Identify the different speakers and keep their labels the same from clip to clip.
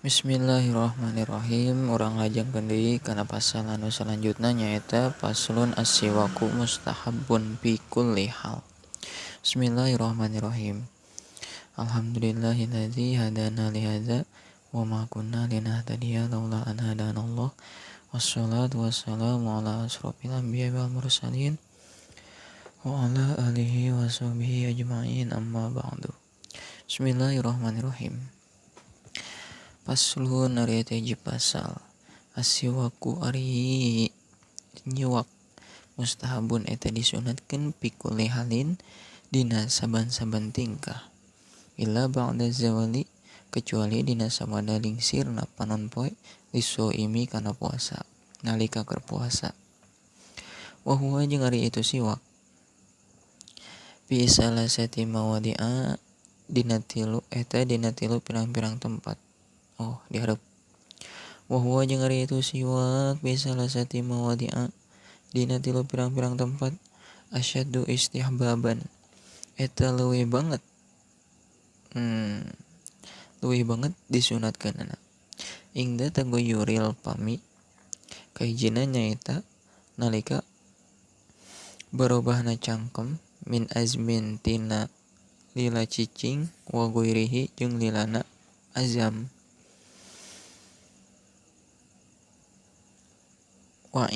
Speaker 1: Bismillahirrahmanirrahim. Urang lajengkeun deui kana pasal anu salanjutna nyaeta faslun as-siwaku mustahabbun fi kulli hal. Bismillahirrahmanirrahim. Alhamdulillahilladzi hadana li hadza wa ma kunna linahtadiya laula an hadanallah. Wassalatu wassalamu ala asrofil anbiya'i wal mursalin wa ala alihi wa sahbihi ajma'in, amma ba'du. Bismillahirrahmanirrahim. Faslun ari eta hiji pasal. Asiwaku ari nyiwak mustahabun eta disunatkeun pikulli halin dina saban-saban tingkah. Illa ba'da zawali kecuali dina sabada lingsirna panon poe lisoimi kana puasa nalika keur puasa. Wa huwa jeung ari itu siwak fi salasati mawadi'a dina tilu eta dina tilu pirang-pirang tempat. Oh, diharap. Wa huwa jeung ari itu siwak bi salasati mawadi'a dina tilu pirang-pirang tempat asyaddu istihbaban eta leuwih banget. Leuwih banget disunatkeunana. Ingda taguyuril pami kahijina nyaeta nalika barobahna cangkem min azmin tina lila cicing wa guirihi jeung lilana azam. Wa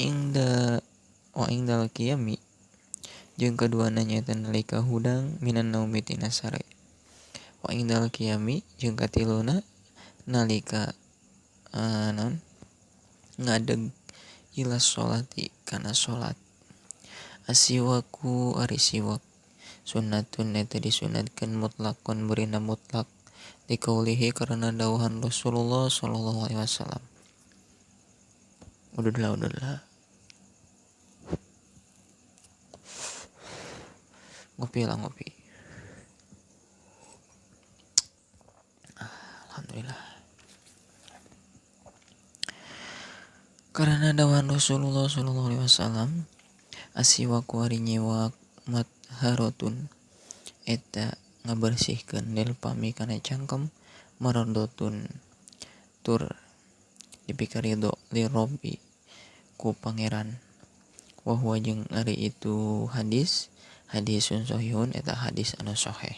Speaker 1: ingdal qiyami jeung kaduana nyaeta nalika hudang minan naumi tina sare. Wa ingdal qiyami jeung katiluna nalika naon ngadeg ila sholati kana salat. Asiwaku ari siwak sunnatun eta disunatkeun mutlakon berina mutlak dikaulihi karena dawuhan Rasulullah sallallahu alaihi wasallam. Udahlah. Ngopi. Alhamdulillah. Karena dawuhan Rasulullah sallallahu alaihi wasallam, asiwaku ari nyiwak matharotun eta ngabersihkeun lil pami kana cangkem maradotun tur dipikarido li robbi ku pangeran. Wa huwa jeung ari itu hadis hadisun sahihun eta hadis anu sahih.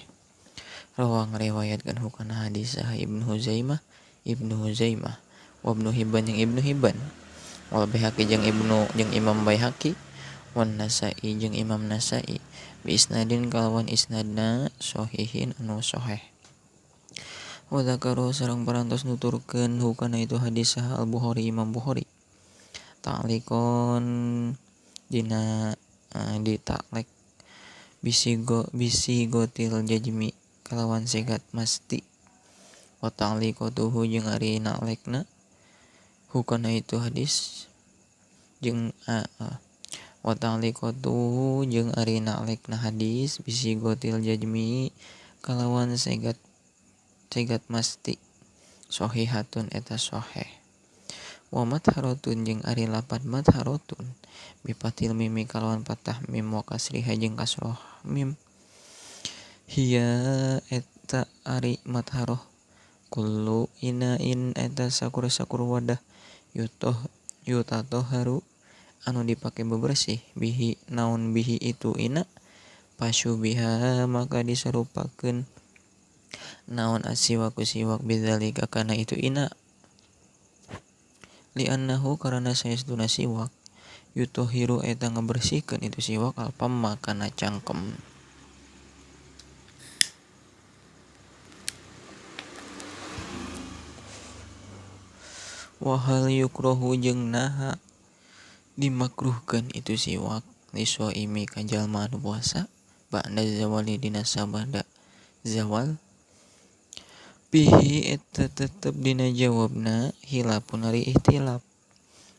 Speaker 1: Rawa ngariwayatkeun hukana hadis saha Ibnu Huzaimah wa Ibnu Hibban jeung Ibnu Hibban wal Baihaqi jeung Ibnu jeung Imam Baihaqi wan Nasa'i jeung Imam Nasa'i bi isnadin kalawan isnadna sahihin anu sahih. Wa dzakaru sareng parantos nuturkeun hukana itu hadis saha Al-Bukhari Imam Bukhari ta'liqon dina ditaklek bisi gotil jajmi kalawan sigat masti wa ta'liqatuhu jeung ari naklekna hukana itu hadis jeung wa ta'liqatuhu jeung ari naklekna hadis bisi gotil jajmi kalawan sigat masti sahihatun eta sahih. Wa matharatun jeung ari lapat matharatun bipatil mimi kalawan patah mim wa kasriha jeung kasroh mim hiya eta ari matharoh kullu inain eta sakur-sakur wadah yutatoharu anu dipake bebersih bihi naon bihi itu ina pasyubiha maka diserupakeun naon asiwaku siwak bidzalika kana itu ina li'annahu karana saestuna siwak yutohiru eta ngabersihkeun itu siwak alpamma kana cangkem. Wa hal yukrohu jeung naha dimakruhkeun itu siwak lisoimi ka jalma anu puasa ba'da zawali dina sabada zawal bihi eta tetep dina jawabna hilapun ari ihtilaf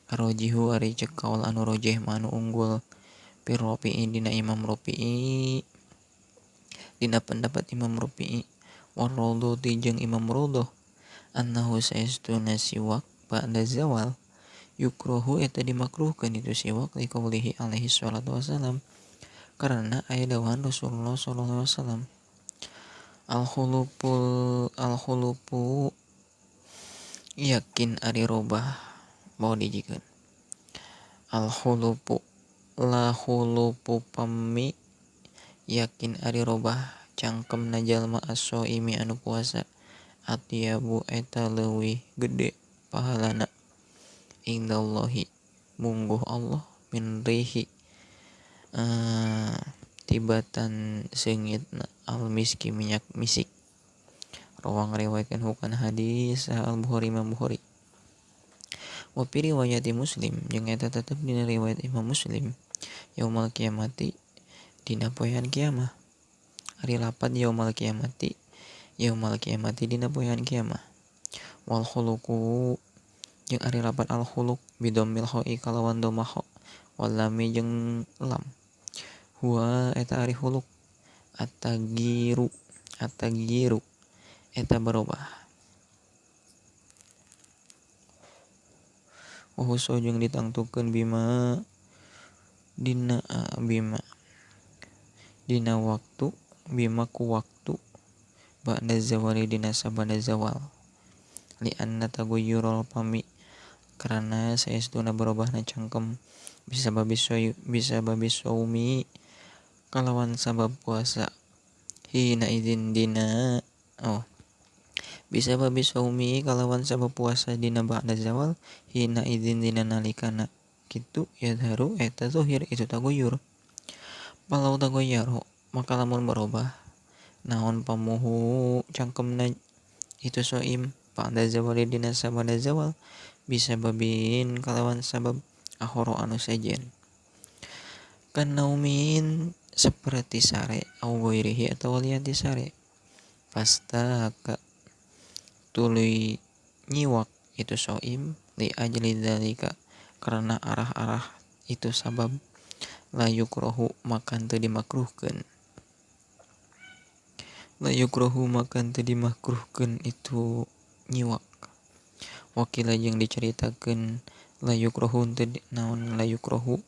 Speaker 1: rojihu ari cek kaul anu rojeh manu unggul pir rofi'i dina Imam Rofi'i dina pendapat Imam Rofi'i warrodoti jeung Imam Rodoh annahu saestuna siwak ba'da zawal yukrohu eta dimakruhkeun itu siwak liqaulihi alaihi salatu wasalam karena aya dawuhan Rasulullah sallallahu alaihi wasallam al-khulupu Yakin ari robah mau dijikeun. Al khulupu la khulupu pami yakin ari robah cangkemna jalma as-shaimi anu puasa atyabu eta leuwih gede pahalana indallahi mungguh Allah min rihi tibatan seungitna al miski minyak misik. Rawang riwayatkeun hukana hadis Al Bukhari Imam Bukhari. Wa fi riwayati Muslim jeung eta tetep dina riwayat Imam Muslim yaumal kiamati dina poean kiamah. Ari lapat yaumal kiamati dina poean kiamah. Wal khuluqu jeung ari lapat al khuluq bidammil kha'i kalawan dhamma kha wal lami jeung lam. Huwa eta ari khuluq at-tagyiru eta berubah. Wa husu jeung ditangtukeun bima dina bima dina waktu bima ku waktu ba'da zawali dina sabada zawal li anna taghayyurul pami karena saestuna berubahna cangkem bisa babi saumi kalawan sabab puasa hina idzin dina bisa babi saumi kalawan sabab puasa dina ba'da zawal hina idzin dina nalikana kitu yadharu eta zahir itu taghayyur. Palau taghayyaro maka lamun berubah naon pamuhu cangkemna itu soim ba'da zawali dina sabada zawal bisa babin kalawan sabab akhoro anu sejen kan naumin seperti sare au ghairihi atau lian ti sare pastaka tuluy nyiwak itu soim li ajli dzalika karena arah-arah itu sabab la yukrohu makan teu dimakruhkeun itu nyiwak. Wakila jeung dicaritakeun la yukrohu teu naon la yukrohu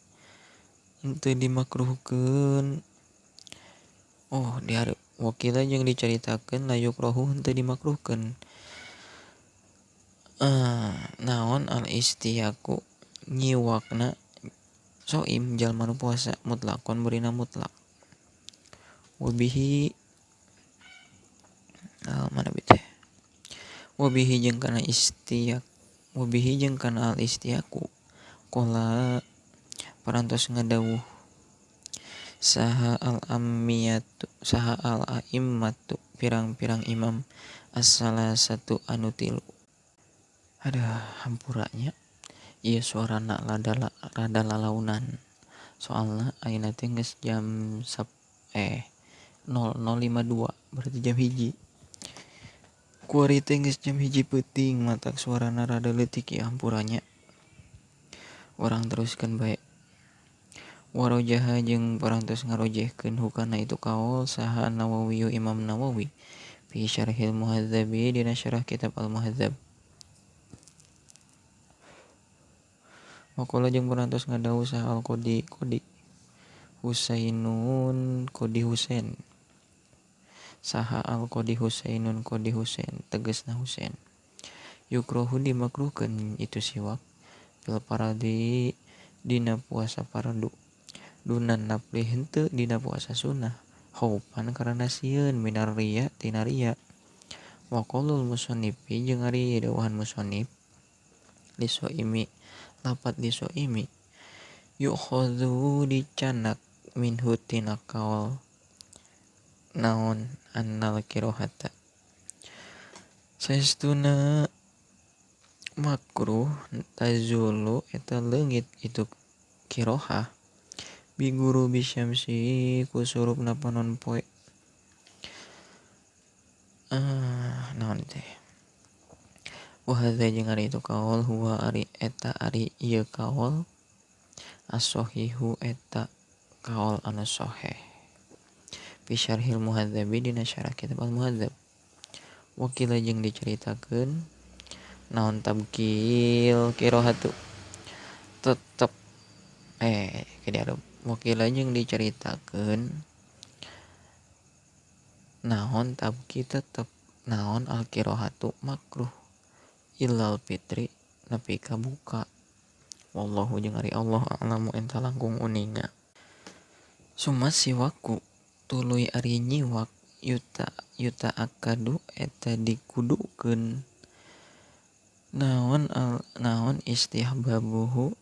Speaker 1: teu dimakruhkeun dihareup wakila jeung dicaritakeun la yukrohu teu dimakruhkeun naon al istiyaku nyiwakna soim jalma nu puasa mutlakon berina mutlak. Wabihi mana biteh wabihi jeung kana istiyak wabihi jeung kana al istiyaku qala parantos ngadawuh saha al ammiyatu saha al a'immatu pirang-pirang imam as-salah satu anu tilu. Ada hampuranya ieu suarana rada lalaunan soalna ayeuna teh geus jam 00.52 berarti jam 1. Kuari teh geus jam 1 peuting matak suarana rada leutik ya hampuranya. Urang teruskeun bae. Warojaha jeung parantos ngarojehkeun hukana itu kaul saha Nawawi Imam Nawawi fi syarhil Muhadzabi dina syarah kitab Al-Muhadzab. Waqala jeung parantos ngadawuh saha Al-Qadi Qadi Husainun Qadi Husain saha Al-Qadi Husainun Qadi Husain tegasna Husain yukrohu dimakruhkeun itu siwak fil paradi dina puasa fardu dunan nafli henteu dina puasa sunnah khaufan karena sieun minar riya tina riya. Wa qaulul musannifi jeung ari dawuhan musannif lisoimi lapat lisoimi yukhadhu dicanak minhu tina kaul naon annal kirohata saestuna makruh tazulu eta leungit itu kirohah biguru bisyamsi kusurupna panon poe naon teh. Wa hadza jeung ari itu kaul huwa ari eta ari ieu kaul as-sahihu eta kaul anu sahih fi syarhil Muhadzabi dina syarah kitab Al-Muhadzab. Wakila jeung dicaritakeun naon tabkil kirohatu tetep wakila jeung dicaritakeun naon tabki tetep naon al kirohatu makruh Ilal fitri nepi ka buka. Wallahu jeung ari Allah a'lamu eta langkung uninga. Summa siwaku tuluy ari nyiwak yuta yuta akadu eta dikudukeun naon naon istihbabuhu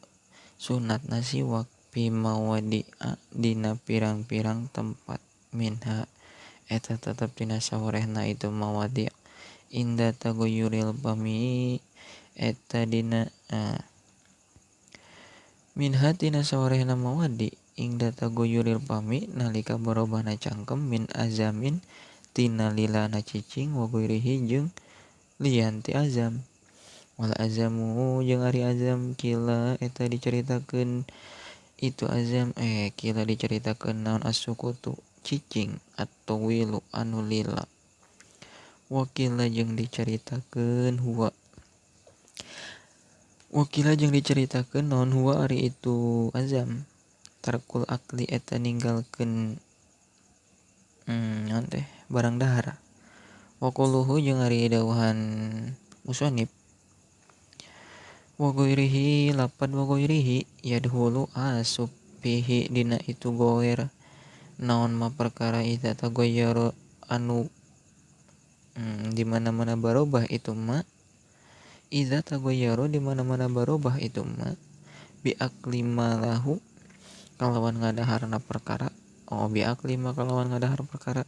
Speaker 1: sunatna siwak fi mawadi'a dina pirang-pirang tempat minha eta tetep dina sawarehna itu mawadi' inda tagoyuril pami eta dina minha tina sawarehna mawadi ingda tagoyuril pami nalika barobahna cangkem min azamin tina lilana cicing wa ghairihi jeung lian ti azam wal azamu jeung ari azam kila eta dicaritakeun itu azam kila dicaritakeun naon as-sukutu cicing atau wilu anu lila wakila jeung dicaritakeun huwa wakila jeung dicaritakeun naon huwa ari itu azam tarkul akli eta ninggalkeun naon teh barang dahar wa quluhu jeung ari dawuhan musannif wa ghairihi lapad wa ghairihi yadhulu asub fihi dina itu goer naon ma perkara idza taghayyara anu di mana-mana barobah itu ma idza taghayyara di mana-mana barobah itu ma bi akli ma lahu kalawan ngadaharna perkara oh bi akli ma kalawan ngadahar perkara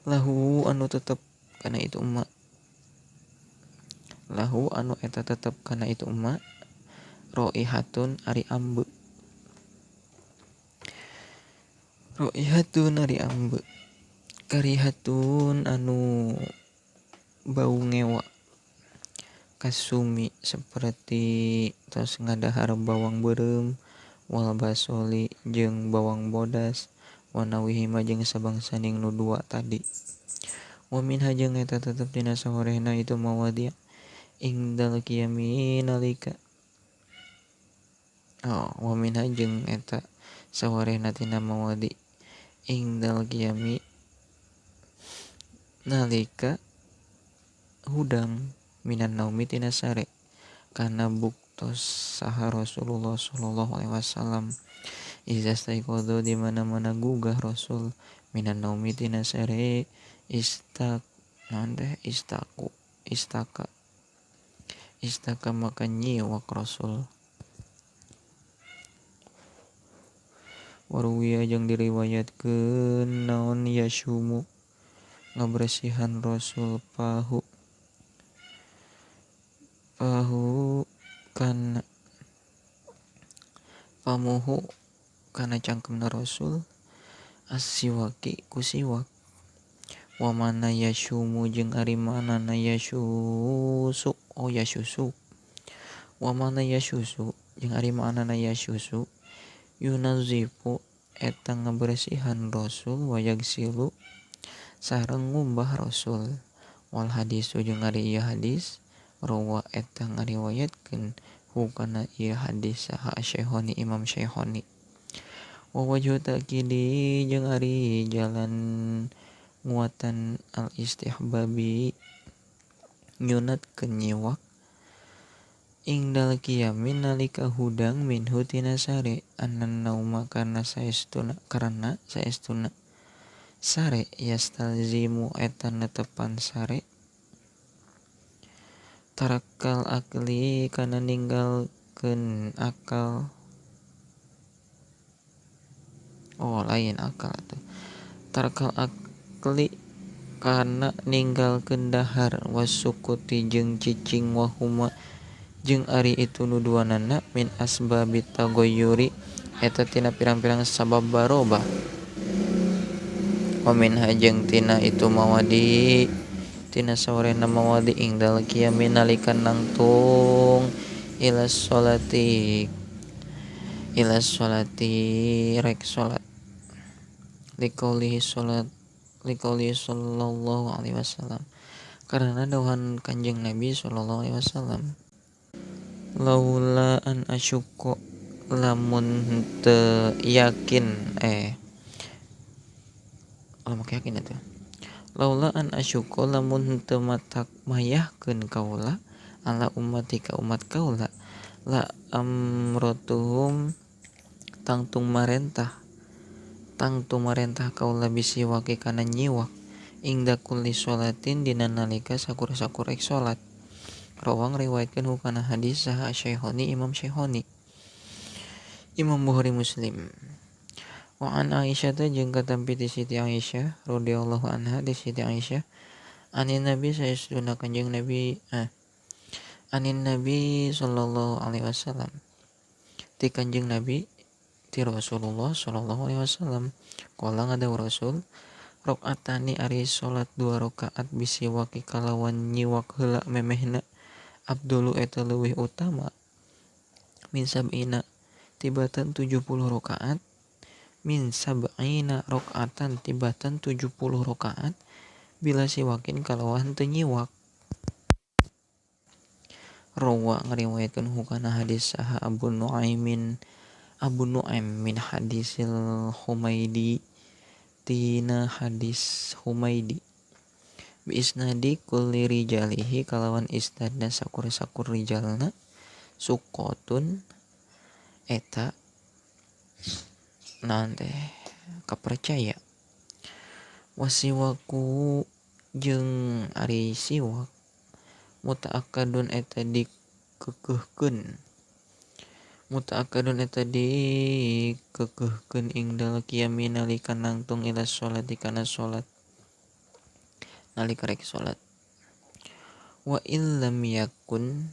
Speaker 1: lahu anu tetep kana itu ma lahu anu eta tetep kana itu ma roihatun ari ambe roihatun ari ambe karihatun anu bau ngewa kasumi seperti tos ngadahar bawang beureum wal basoli jeung bawang bodas wanawihi ma jeung sabangsaning nu dua tadi wa minha jeung eta tetep dina sawarehna itu mawadi' ingdal qiyami nalika oh wa minha jeung eta sawarehna tina mawadi' ingdal qiyami nalika hudang minan naumi tina sare kana buktos saha Rasulullah sallallahu alaihi wasallam iza staiqadha di mana-mana gugah Rasul minan naumi tina sare istak naon teh istaku istaka istaka maka nyiwak Rasul waruwiya jeung diriwayatkeun naon yashumu ngabersihan Rasul pahu pahu kana pamuhu kana cangkemna Rasul as-siwaki ku siwak wa mana yashumu jeung ari manana yashusu oh yashusu wa mana yashusu jeung ari manana yashusu yunazifu eta ngabersihan Rasul wa yagsilu sareng ngumbah Rasul wal hadisu jeung ari ieu hadis rawa eta ngariwayatkeun hukana ieu hadis saha Syekhoni Imam Syekhoni wa wajhu ta'kidi jeung ari jalan nguatan al istihbabi nyunatkeun nyiwak ingdal qiyami nalika hudang minhu tina sare anan nauma karena saestuna sare yastalzimu eta netepan sare tarakal akli kana ninggalkeun akal oh lain akal atuh tarakal akli kana ninggalkeun dahar wasukuti jeung cicing wahuma jeung ari itu nu duanana min asbabit taghayyuri eta tina pirang-pirang sabab barobah wa minha jeung tina itu mawadi tina sawarehna mawadi ingdal qiyami nalika nangtung ila sholati rek salat liqaulihi salat liqaulihi sallallahu alaihi wasallam karena dawuhan Kanjeng Nabi sallallahu alaihi wasallam laula an asyukko lamun teu yakin lamun yakin atuh laula an asyukko lamun teu matak mayahkeun kaula ala ummati ka umat kaula la amratuhum tangtung marentah kaula bisiwaki kana nyiwak ingda kulli sholatin dina nalika sakur-sakur ek salat. Rawang riwayatkeun hukana hadis saha Syekhoni Imam Syekhoni Imam Bukhari Muslim. Wa an Aisyah jeung katampi ti Siti Aisyah radhiyallahu anha ti Siti Aisyah anin Nabi saestuna Kanjeng Nabi anin Nabi sallallahu alaihi wasallam ti Kanjeng Nabi ti Rasulullah sallallahu alaihi wasallam qala ngadawu Rasul rakaatani ari salat 2 rakaat bisiwaki kalawan nyiwak heula memehna abdulu eta leuwih utama min sab'ina tibatan 70 rakaat min sab'ina rakaatan tibatan 70 rakaat bila siwakin kalawan teu nyiwak. Rawa ngariwayatkeun hukana hadis saha Abu Nuaim min hadisil Humaidi tina hadis Humaidi bi isnadi kulli rijalihi kalawan isnadna sakur-sakur rijalna suqotun eta naon teh kapercaya wasiwaku jeung ari siwak mutaakkadun eta dikekeuhkeun ing dal qiyami nalika nangtung ila sholati kana salat nalika rek salat wa illam yakun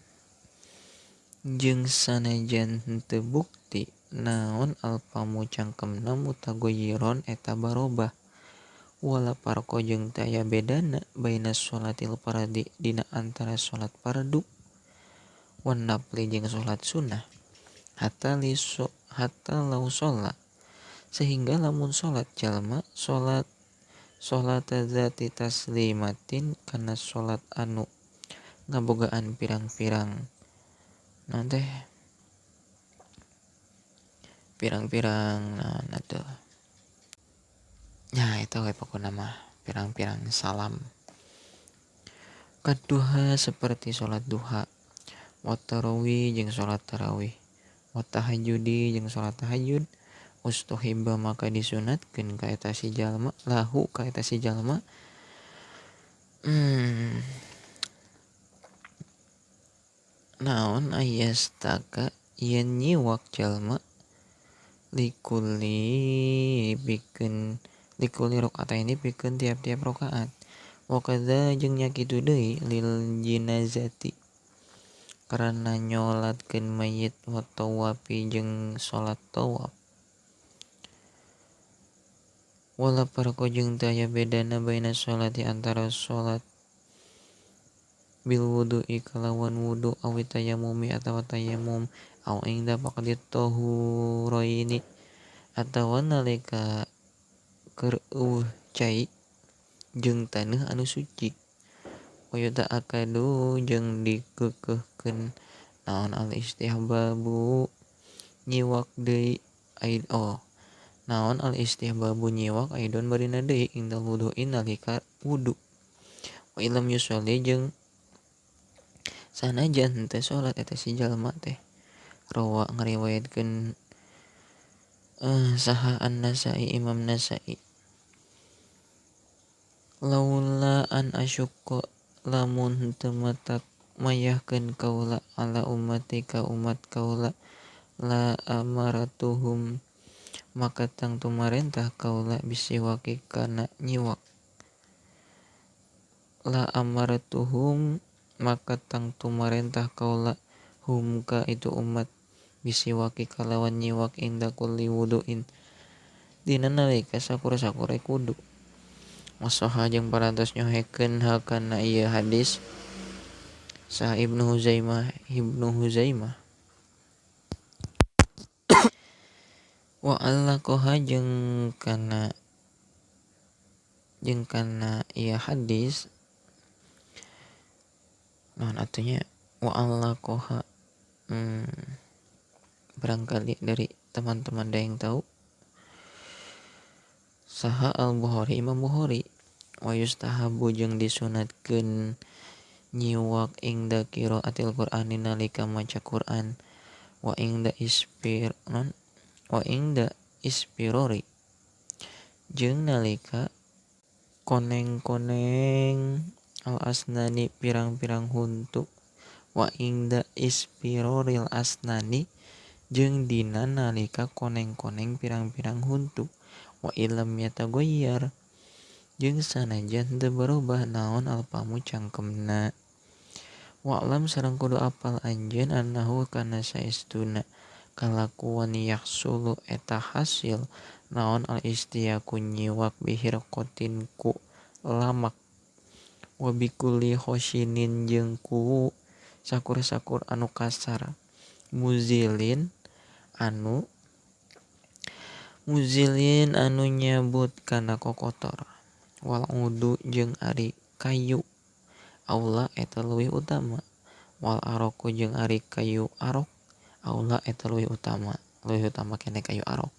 Speaker 1: jeung sanajan henteu bukti naon alfamu cangkemna mutagoyiron eta barobah wala parko jeung teu aya bedana baina sholatil fardi dina antara salat fardu wan nafli jeung salat sunnah hatta lau sholat sehingga lamun sholat jalma sholat zati taslimatin kana sholat anu ngabogaan pirang-pirang nanti pirang-pirang nah atuh ya itu we pokona mah pirang-pirang salam kaduha seperti sholat duha wa tarawih jeung sholat tarawih wa tahajjudi jeung salat tahajud ustuhibba maka disunatkeun ka eta si jalma lahu ka eta si jalma naon ayastaka yen nyiwak jalma likulli pikeun likulli rakaataini pikeun tiap-tiap rakaat wa kadza jeung nya kitu deui lil jinazati karena nyolatkeun mayit wa tawafi jeung salat tawaf wala farqa jeung teu aya bedana baina sholati antara salat bil wudu'i kalawan wudu awi tayammumi atawa tayammum aw inda faqdi tahuraini atawa nalika keur eueuh cai jeung taneuh anu suci wa akadu jeung dikekeuhkeun naon al istihbabu nyiwak deui naon al istihbabu nyiwak aidon barina deui indal wudu'in nalika wudu wa illam yusolli jeung sanajan henteu salat eta si jalma teh rawa ngariwayatkeun saha an-Nasa'i Imam Nasa'i laula an asyukka lamun henteu matak mayahkeun kaula ala ummati ka umat kaula la amaratuhum maka tangtu marentah kaula bisiwaki kana nyiwak la amaratuhum maka tangtu marentah kaula hum ka itu umat bisiwaki kalawan nyiwak inda kulli wuduin dina nalika sakur-sakure kudu. Wasoha jeung parantos nyohekeun hakana ieu hadis saha Ibnu Huzaimah wa allaqaha jeung kana ieu hadis naon atunya wa allaqaha barangkali dari teman-teman ada yang tahu saha Al-Bukhari Imam Bukhari wa yustahabu jeung disunatkeun nyiwak ingda qiraatil Qur'ani nalika maca Qur'an wa ingda ispir non wa ingda ispirori jeung nalika koneng-koneng al asnani pirang-pirang huntu wa ingda ispiroril asnani jeung dina nalika koneng-koneng pirang-pirang huntu wa ilam yatagoyyar jeung sanajan teu berubah naon alpamu cangkemna. Wa'lam sareng kudu apal anjeun annahu kana saestuna kalakuan yahsulu eta hasil naon al istiyaku nyiwak bihirqatin ku lamak wa bikulli khoshinin jeung ku sakur-sakur anu kasar muzilin anu nyabut kana kokotor wal udu jeung ari kayu aula eta leuwih utama wal aroku jeung ari kayu arok aula eta leuwih utama kene kayu arok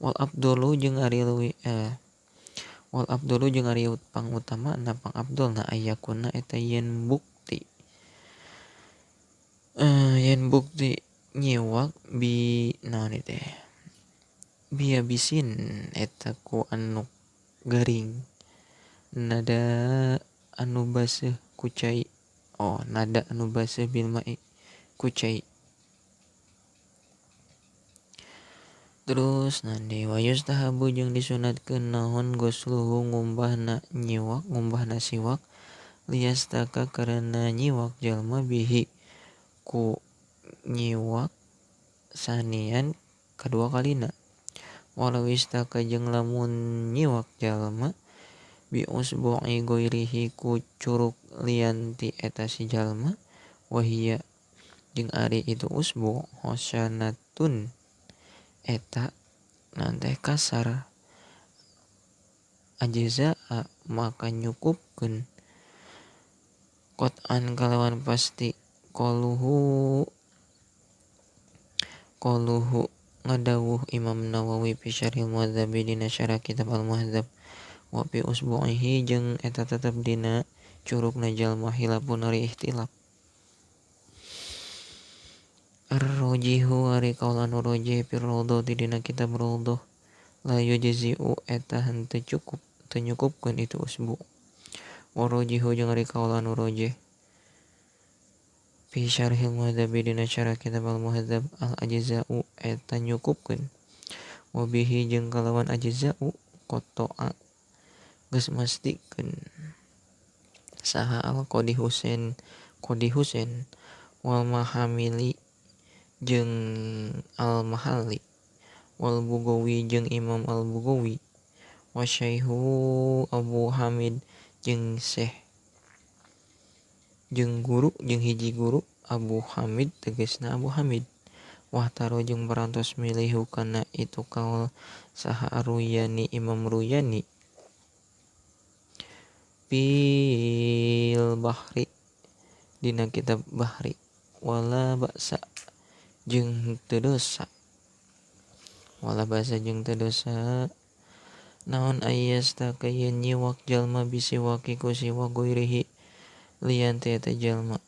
Speaker 1: wal abdulu jeung ari leuwih wal abdulu jeung ari pangutama na pangabdolna ayakuna eta yen bukti nyiwak bi naon teh biabisin eta ku anu garing nada anu baseuh ku cai nada anu baseuh bil mai ku cai. Terus nandi wa yustahabu jeung disunatkeun naon gosluhu ngumbahna nyiwak ngumbahna siwak liyastaka karena nyiwak jalma bihi ku nyiwak sanian kadua kalina walau istaka jeung lamun nyiwak jalma bi usbu'i ghairihi ku curug lian ti eta si jalma wahia jeung ari itu usbu hosanatun eta nanteh kasar ajzaa maka nyukupkeun qat'an kalawan pasti qaluhu ngadawuh Imam Nawawi fi Syarhil Muhadzab dina syarah kitab Al-Muhadzab wa fi usbu'ihi jeung eta tetep dina curugna jalma hilafun ari ikhtilaf. Ar-rajihu ari kaul anu rajih fi raudhah dina kitab Raudhah la yujzi'u eta henteu cukup teu nyukupkeun itu usbu. Wa rajihu jeung ari kaul anu rajih fi syarhil Muhadzab dina syarah kitab Al-Muhadzab al-ajza'u eta nyukupkeun wa bihi jeung kalawan ajza'u qata'a geus mastikeun saha al Qadi Husain wal Mahamili jeung al Mahalli wal Bugawi jeung Imam al Bugawi wa Syaihu Abu Hamid jeung Syekh jeung guru jeung hiji guru Abu Hamid tegasna Abu Hamid wahtaro jeung parantos milihu kana itu kaul saha Aruyani Imam Ruyani fil Bahri dina kitab Bahri wala ba'sa jeung teu dosa wala ba'sa jeung teu dosa naon ayastaka yen nyiwak jalma bisiwaki ku siwak ghairihi lian ti eta jalma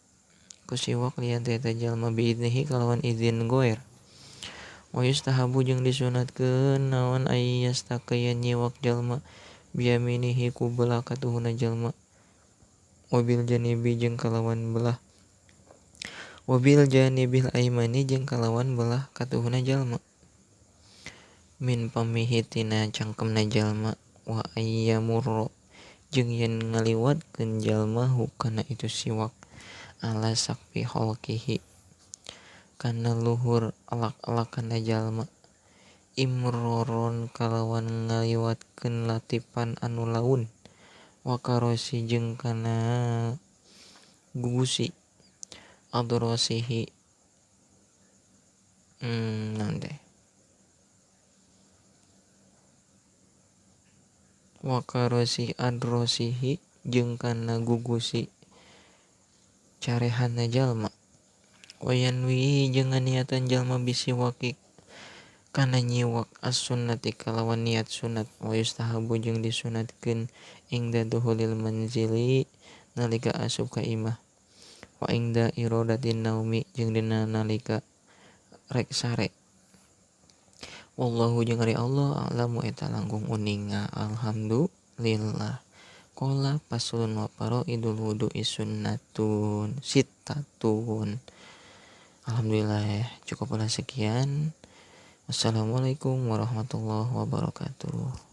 Speaker 1: ku siwak lian ti eta jalma biidnihi kalawan izin goer wa yustahabu jeung disunatkeun naon ayastaka yen nyiwak jalma biyaminihi ku belah katuhuna jalma wabil janibi jeung kalawan belah wabil janibil aimani jeung kalawan belah katuhuna jalma min pamihi tina cangkemna jalma wa ayyamurra jeung yen ngaliwatkeun jalma hukana itu siwak ala sakfi holkihi kana luhur alak-alakana jalma imroron kalawan ngaliwatkeun latipan anu laun wa karosi jeung kana gugusi adrosihi nanti wa karosi adrosihi jeung kana gugusi carehana jalma wayanwi jeung niatan jalma bisiwaki kana nyiwak as-sunnati kalawan niat sunat wa yustahabu jeung disunatkeun ingda duhulil manzili nalika asup ka imah wa ingda iradatin naumi jeung dina nalika rek sare. Wallahu jeung ari Allah a'lamu eta langkung uninga. Alhamdulillah. Qala faslun wa faraidul wudu'i sunnatun sittatun. Alhamdulillah ya, cukuplah sekian. Wassalamualaikum warahmatullahi wabarakatuh.